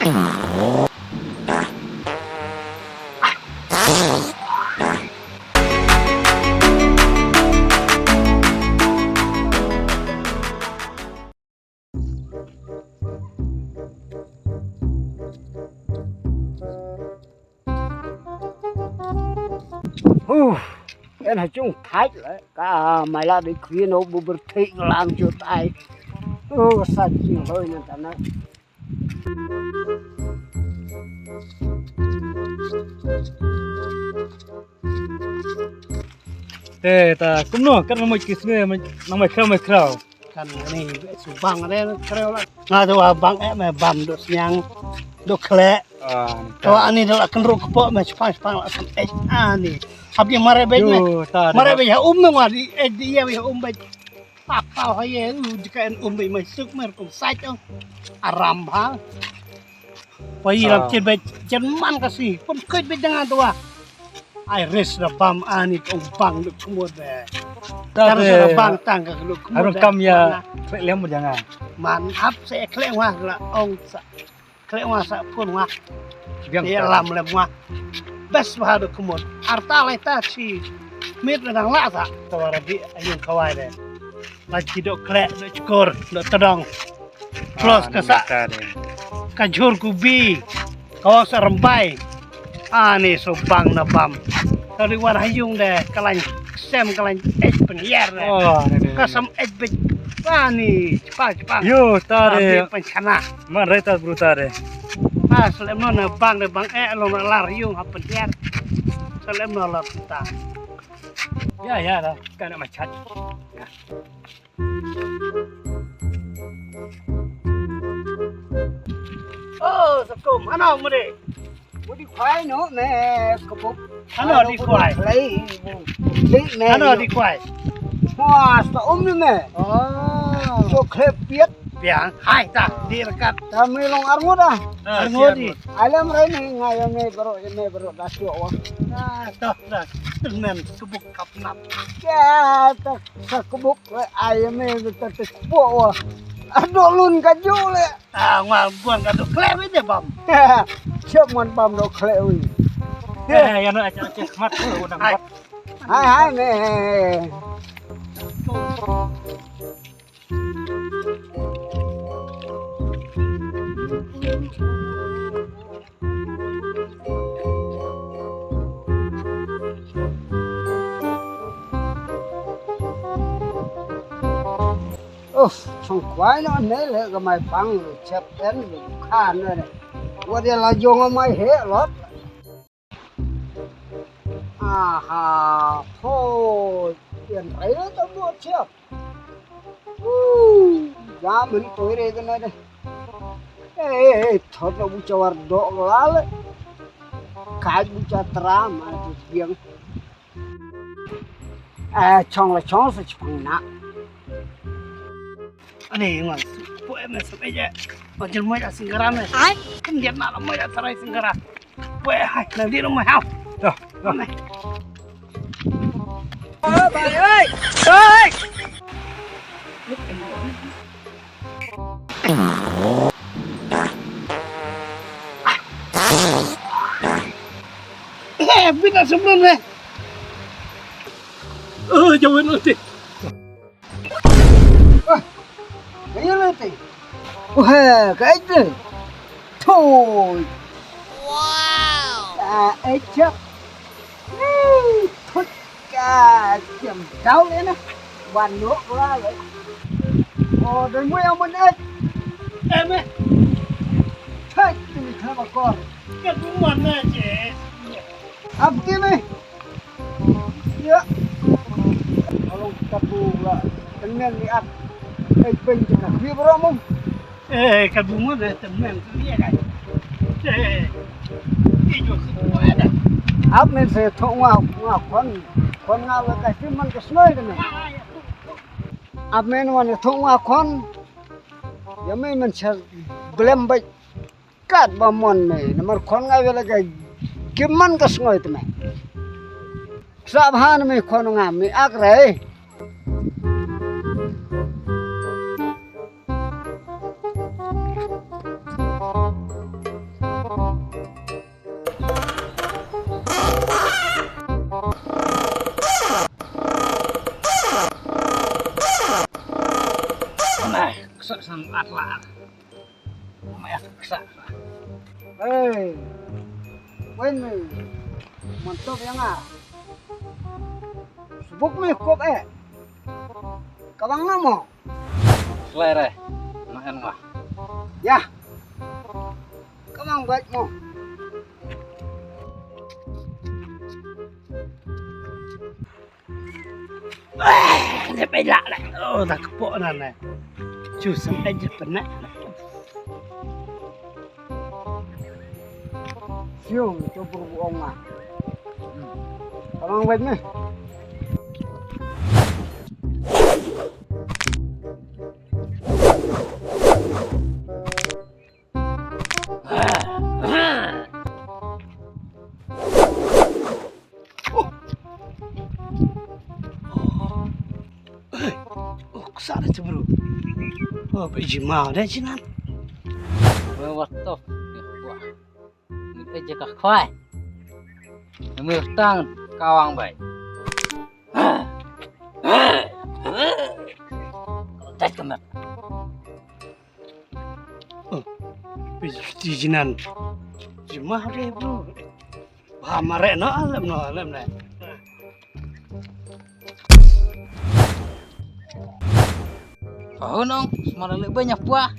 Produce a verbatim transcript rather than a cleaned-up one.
Huh, en ha chung thait le ka mai la de khwin o bu ber thik lang ju tai. Oh, sa chi hoi na ta na. Te ta kumno kan mai kis ne nang mai khraw mai khraw. Kan ni su bang re khraw la. Nga tu bang eh me bam do sniang do khle. Ah, to ani do kan ru kpo me chpang chpang la kan eh ani. Hab ye mare be me. Mare be ya um me wa di eh di ya um be. Papa ha ye u jika en um be mai suk mer kum sait ong. Aram ha. Wa yi lam chin be chin man ka si pun kut be dengan tua. Ai ris da bam ani ong bang duk kumut be. Tang da bang tang ka duk kumut. Harung kam ya kle lem jangan. Man ap se kle wa la ong sa. Kle wa sa pun wa. Biang. Lam lem wa. Bes wa duk kumut. Arta lai ta si. Mit dang la sa. Tawara di ayun kawai de. La chi dok khleh, dok chkor, dok tedong. Plus ka sa ka jhur kubi, ka wang sa rembai. Ani so bang na bam. Ka ri wan hayung de, ka lain sem, ka lain ej penyer de. Ka sam ej bej. Ani chpa chpa. Yo ta de. Penchana. Man re ta bru ta de. Ah, selem no na bang de bang eh long na lar yung ha penyer. Selem no lar ta. Ya ya da, ka na machat. Oh, sakum, hano mudi? Mudi khwai no me, kapok. Hano di khwai? Lai, lai me. Hano di khwai? Wah, sta um ni me. Oh. So khlep piat. Piang, hai ta, di rekat. Ta me long arngut ah. Arngut di. Alam rai ni ngai me bro, me bro, da sio wa. Ah, toh, da. Temen, kebuk kapnap. Ya, ta. Sa kubuk le ai me ta te kpo wa. Ado lun ka ju le. Ah, ngwa buan ka do kle wi de bam. Siap mon bam do kle wi. Eh, ya no aja aja mat ko nang mat. Hai hai me. Uf, chong kwai no ne le ga mai pang lu chep ten lu kha ne ne. Wa de la jong mai he lot. Aha, ho, yan rai lo ta mo chep. Uh, ya men toi re kana de. Eh, eh, eh, thot no bucha war dok lale. Kaj bucha tram, ah, tu biang. Eh, chong la chong sa chipang na. Ani ngwan, po em sa pe je. Ojil mo ya singara me. Ai? Kan dia na la mo ya tarai singara. Weh, hai, nang di rumah hau. Dah, dah. Mana? Oh, bai, oi. Oi. Eh, bina sebelum ni. Oh, jauh nanti. Wah, ka ïa lei te. Wah, ka ïa lei. Thoi. Wow. Ka ïa chak. Thoi ka jam dau le na. Wan nok la le. O, dan mui amun et. Em eh. Thoi tu mi thama kor. Ka tu man na je. Abti me. Ïa. Along katu la. Tengmen ni ap. Ei peng te ka khwi bro mum. Eh, ka bungo de tengmen tu ïa kai. Eh. Ijo si ko ada. Ap men se thok nga nga khon. Khon nga la ka si man ka snoi de me. Ap men wan thok nga khon. Ïa me men se blem bai. Kat ba mon me, namar khon nga wela ka giman ka sngoit me. Sa bhan me khon nga me ak re. Ksa. Hei. Wen me. Mantap ya nga. Subuk me kop eh. Kabang na mo. Slai re. Na en nga. Ya. Kabang baik mo. Dah pela lah. Oh, dah kepok na na. Cus sampai je penak. Siung tu berbuong ah. Tamang baik ni. Oh, sa da tu bro. Oh, pe jima da jinan. Wah, wah, top. Wah. Ni pe je ka khwai. Ni tang kawang bai. Tet kemet. Oh, pe jinan. Jima da bro. Ba mare no alem no alem ne. Oh nong, semara le banyak buah.